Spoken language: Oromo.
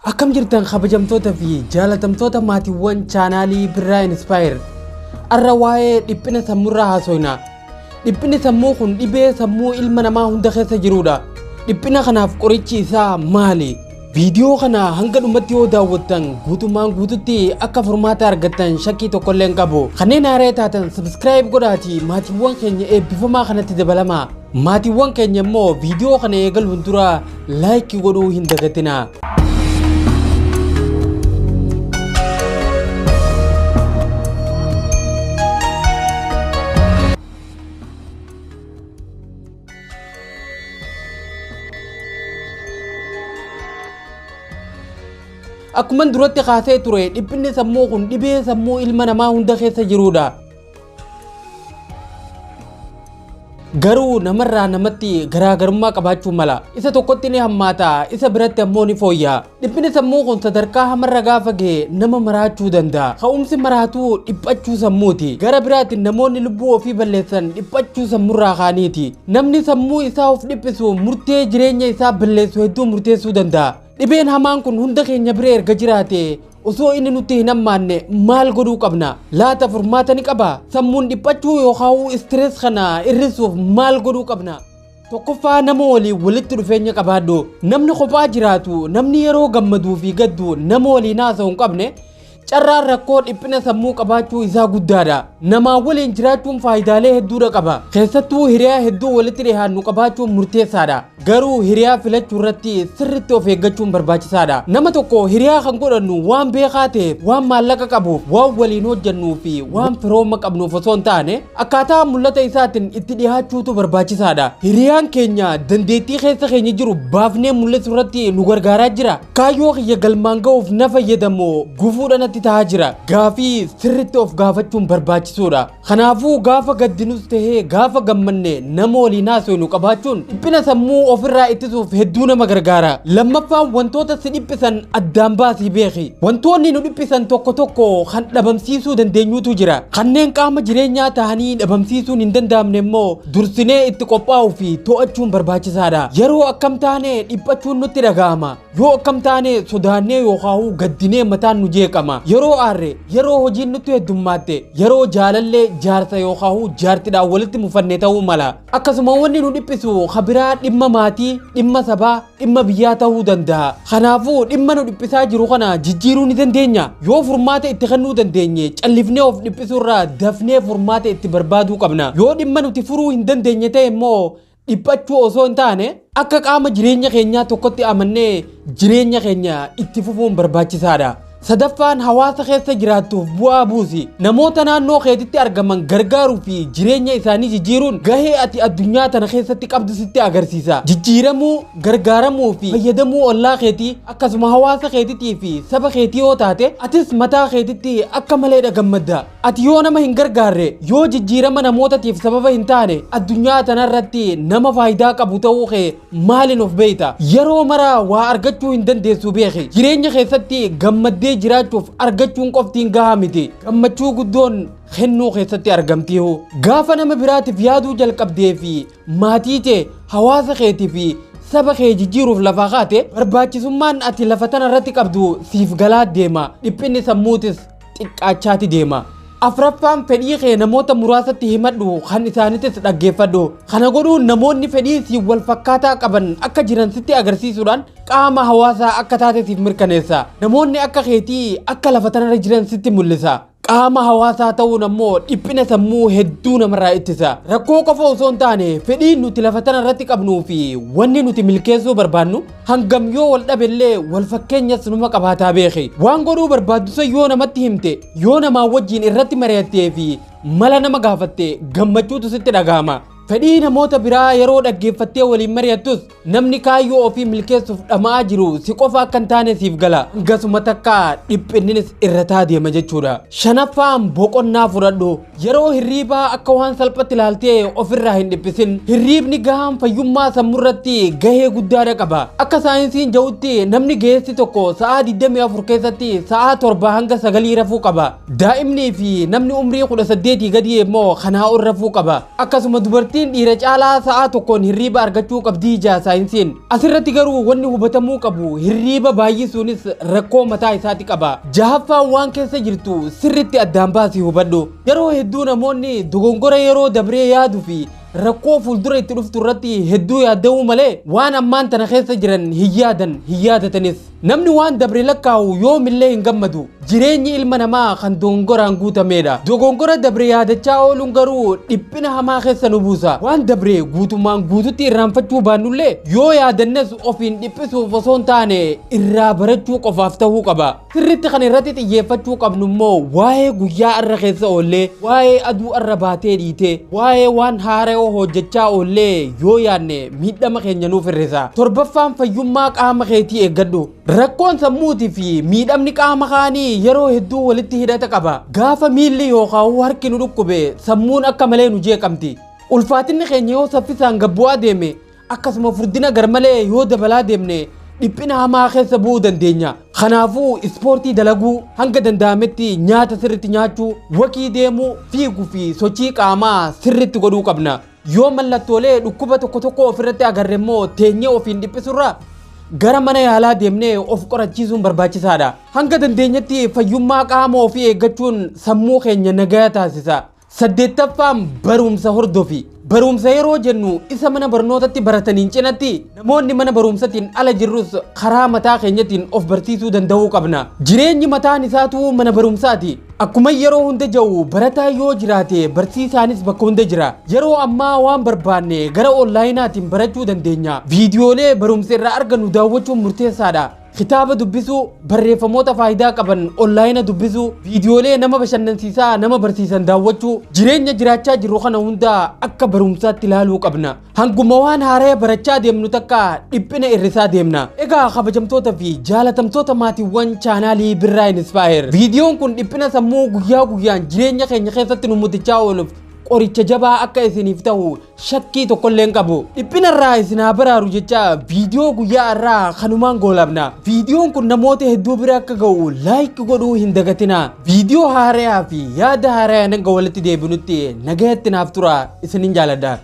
Akkam jirtan kabajamtoota fi jaalatamtoota maatiiwwan chaanaalii Birraa Inspire. Arra waa'ee dhiphina sammuurraa haasofna. Dhiphinni sammuu kun dhibee sammuu ilma namaa hunda keessa jirudha. Dhiphina kanaaf qorichi isaa maali? Viidiyoo kana hanga dhumatti yoo daawwattan guutummaan guututti akka furmaata argattan shakkii tokkollee hin qabu. Kanneen haaraa taatan subscribe godhaatii maatiiwwan keenya eebbifamaa kanatti dabalamaa. Maatiiwwan keenya immoo viidiyoo kana eegaluun dura like godhuu hin dagatinaa. Akkuma duratti kaasee ture dhiphinni sammuu kun dhibee sammuu ilma namaa hunda keessa jirudha. Garuu namarraa namatti garaagarummaa qabaachuu mala. Isa tokkotti ni hammaata, isa biratti ammoo ni fooyya'a. Dhiphinni sammuu kun sadarkaa hamarra gaafa gahe nama maraachuu danda'a. Ka'umsi maraatuu dhiphachuu sammuuti. Gara biraatiin namoonni lubbuu ofii balleessan dhiphachuu sammuurraa kaaniiti. Namni sammuu isaa of dhiphisu murtee jireenya isaa balleessu hedduu murteessuu danda'a. Dhibeen hamaan kun hunda keenya bira erga jiraate osoo inni nutti hin hammaanne maal godhuu qabna? Laata furmaata ni qaba? Sammuun dhiphachuu yookaan stress kana hir'isuuf maal godhuu qabna? Tokkoffaa nama waliin walitti dhufeenya qabaadhu. Namni kophaa jiraatu, namni yeroo gammaduu fi gaddu nama waliin haasa'u hin qabne carraan rakkoo dhiphina sammuu qabaachuu isaa guddaadha. Namaa waliin jiraachuun faayidaalee hedduudha qaba. Keessattuu hiriyaa hedduu walitti dhiyaannu qabaachuun murteessaadha. Garuu hiriyaa filachuu irratti sirriitti of eeggachuun barbaachisaadha. Nama tokko hiriyaa kan godhannu waan beekaa ta'eef, waan maallaqa qabuuf, waan waliin hojjannuu fi waan firooma qabnuuf osoo hin taane akkaataa mul'ata isaatiin itti dhiyaachuutu barbaachisaadha. Hiriyaan keenya dandeettii keessa keenya jiru baafnee mul'isuu irratti nu gargaaraa jira. Kaayyoo kiyya galmaan ga'uuf na fayyadamu gufuudha natti ta'aa jira. Gaafii sirriitti of gaafachuun barbaachisuudha. Kanaafuu gaafa gaddinus tahee gaafa gammanne nama waliin haasofnu qabaachuun dhiphina sammuu ofirraa ittisuuf hedduu nama gargaara. Lammaffaan wantoota si dhiphisan addaan baasii beeki. Wantoonni nu dhiphisan tokko tokko kan dhabamsiisuu dandeenyutu jira. Kanneen qaama jireenyaa ta'anii dhabamsiisuun hin danda'amne immoo dursinee itti qophaa'uu fi to'achuun barbaachisaadha. Yeroo akkam taane dhiphachuun nutti dhaga'ama. Yoo akkam taane sodaannee yookaan gaddinee mataan nu jeeqama. Yeroo aarre, yeroo hojiin nutti heddummaatte, yeroo jaalallee jaarsa yookaan jaartidhaan walitti mufanne ta'uu mala. Akkasuma wanni nu dhiphisu kabiraa dhimma maatii, dhimma sabaa, dhimma biyyaa ta'uu danda'a. Kanaafuu dhimma nu dhiphisaa jiru kana jijjiiruu ni dandeenya. Yoo furmaata itti kennuu dandeenye callifnee of dhiphisuurraa dafnee furmaata itti barbaaduu qabna. Yoo dhimma nuti furuu hin dandeenye ta'e immoo dhiphachuu osoo hin taane akka qaama jireenya keenyaa tokkotti amannee jireenya keenya itti fufuun barbaachisaadha. Sadaffaan hawaasa keessa jiraattuuf bu'aa buusi. Namoota naannoo keetitti argaman gargaaruu fi jireenya isaanii jijjiiruun gahee ati addunyaa tana keessatti qabdu sitti agarsiisa. Jijjiiramuu, gargaaramuu fi fayyadamuu ollaa keetii akkasuma hawaasa keetiitii fi saba keetii yoo taate atis mataa keetitti akka maleedha gammadda. Ati yoo nama hin gargaarre, yoo jijjiirama namootatiif sababa hin taane addunyaa tanarratti nama faayidaa qabu ta'uu kee maaliin of beekta? Yeroo mara waa argachuu hin dandeessu beeki. Jireenya keessatti gammaddee jiraachuuf argachuun qoftiin gahaa miti. Gammachuu guddoon kennuu keessatti argamtiihu. Gaafa nama biraatiif yaaduu jalqabdee fi maatii tee, hawaasa keetii fi saba kee jijjiiruuf lafaa kaate barbaachisummaan ati lafa tanarratti qabdu siif galaa deema. Dhiphinni sammuutis xiqqaachaati deema. Afraffaan fedhii kee namoota muraasatti himadhu kan isaanittis dhaggeeffadhu. Kana godhuun namoonni fedhii si wal fakkaataa qaban akka jiran sitti agarsiisuudhaan qaama hawaasaa akka taate siif mirkaneessa. Namoonni akka keetii akka lafa tanarra jiran sitti mul'isa. Qaama hawaasaa ta'uun ammoo dhiphina sammuu hedduu namarraa ittisa. Rakkoo qofa osoo hin taane fedhiin nuti lafa tanarratti qabnuu fi wanni nuti milkeessuu barbaannu hangam yoo wal dhabellee wal fakkeenyas numa qabaataa beeki. Waan godhuu barbaaddu san yoo namatti himte, yoo namaa wajjin irratti mari'attee fi mala nama gaafatte gammachuutu sitti dhaga'ama. Fedhii namoota biraa yeroo dhaggeeffattee waliin mari'attus namni kaayyoo ofii milkeessuuf dhama'aa jiru si qofa akka hin taane siif gala. Gasuma takka dhiphinninis irra taa deema jechuudha. Shanaffaan boqonnaa fudhadhu. Yeroo hirriibaa akka waan salphatti ilaaltee ofirraa hin dhiphisin. Hirriibni gahaan fayyummaa sammuurratti gahee guddaadha qaba. Akka saayinsiin jedhutti namni ga'eessi tokko sa'aa 24 keessatti sa'aa 7 hanga 9 rafuu qaba. Daa'imnii fi namni umrii 18 gadi immoo kanaa ol rafuu qaba. Akkasuma dubartiin Dubartiin dhiira caalaa sa'aa tokkoon hirriiba argachuu qabdii ijaa saayinsiin. Asirratti garuu wanni hubatamuu qabu hirriiba baay'isuunis rakkoo mataa isaati qaba. Jahaffaan waan keessa jirtu sirritti addaan baasii hubadhu. Yeroo hedduu namoonni dogongora yeroo dabree yaaduu fi rakkoo fuuldura itti dhuftu irratti hedduu yaadda'uu malee waan ammaan tana keessa jiran hin yaadan, hin yaadatanis. Namni waan dabre lakkaa'u yoomillee hin gammadu. Jireenyi ilma namaa kan dogongoraan guutameedha. Dogongora dabre yaadachaa ooluun garuu dhiphina hamaa keessa nu buusa. Waan dabre guutummaan guututti irraanfachuu baannullee yoo yaadannes ofiin dhiphisuuf osoo hin taane irraa barachuu qofaaf ta'uu qaba. Sirritti kan irratti xiyyeeffachuu qabnu immoo waa'ee guyyaa arra keessa oollee, waa'ee aduu arra baatee dhiitee, waa'ee waan haaraa hojjechaa oollee yoo yaadne miidhama keenya nuuf hir'isa. Torbaffaan fayyummaa qaama keetii eeggadhu. Rakkoon sammuutii fi miidhamni qaama kaanii yeroo hedduu walitti hidhata qaba. Gaafa miilli yookaan harki nu dhukkube sammuun akka malee nu jeeqamti. Ulfaatinni keenya yoo saffisaan gad bu'aa deeme akkasuma furdina garmalee yoo dabalaa deemne dhiphina hamaa keessa bu'uu dandeenya. Kanaafuu ispoortii dalaguu, hanga danda'ametti nyaata sirriitti nyaachuu, walk deemuu, fiiguu fi sochii qaamaa sirriitti godhuu qabna. Yoo mallattoolee dhukkuba tokko tokko ofirratti agarre immoo teenyee ofiin dhiphisurra gara mana yaalaa deemnee of qorachiisuun barbaachisaadha. Hanga dandeenyetti fayyummaa qaama ofii eeggachuun sammuu keenya nagaa taasisa. Saddeettaffaan barumsa hordofi. Barumsa yeroo jennu isa mana barnootatti barataniin cinatti namoonni mana barumsatiin ala jirrus karaa mataa keenyatiin of barsiisuu danda'uu qabna. Jireenyi mataan isaatu mana barumsaati. Akkuma yeroo hunda jiru barataa yoo jiraate barsiisaanis bakka hunda jira. Yeroo ammaa waan barbaanne gara onlaayinaatiin barachuu dandeenya. Viidiyoolee barumsa irraa argannu daawwachuun murteessaadha. Kitaaba dubbisuu, barreeffamoota faayidaa qaban onlaayina dubbisuu, viidiyoolee nama bashannansiisaa nama barsiisan daawwachuu, jireenya jiraachaa jirru kana hunda akka barumsaatti ilaaluu qabna. Hanguma waan haaraa barachaa deemnu takka dhiphina hir'isaa deemna. Egaa kabajamtoota fi jaalatamtoota maatiiwwan chaanaalii Birraa Inspire. Viidiyoon kun dhiphina sammuu guyyaa guyyaan jireenya keenya keessatti nu mutichaa ooluuf qoricha jabaa akka isiniif ta'u shakkii tokkollee hin qabu. Dhiphina irraa isin haa baraaru jecha viidiyoo guyyaa irraa kanumaan goolabna. Viidiyoon kun namoota hedduu bira akka ga'u like godhuu hin dagatina. Viidiyoo haaraa fi yaada haaraa hanga walitti deebinutti nagayatti naaf tura, isinin jaaladha.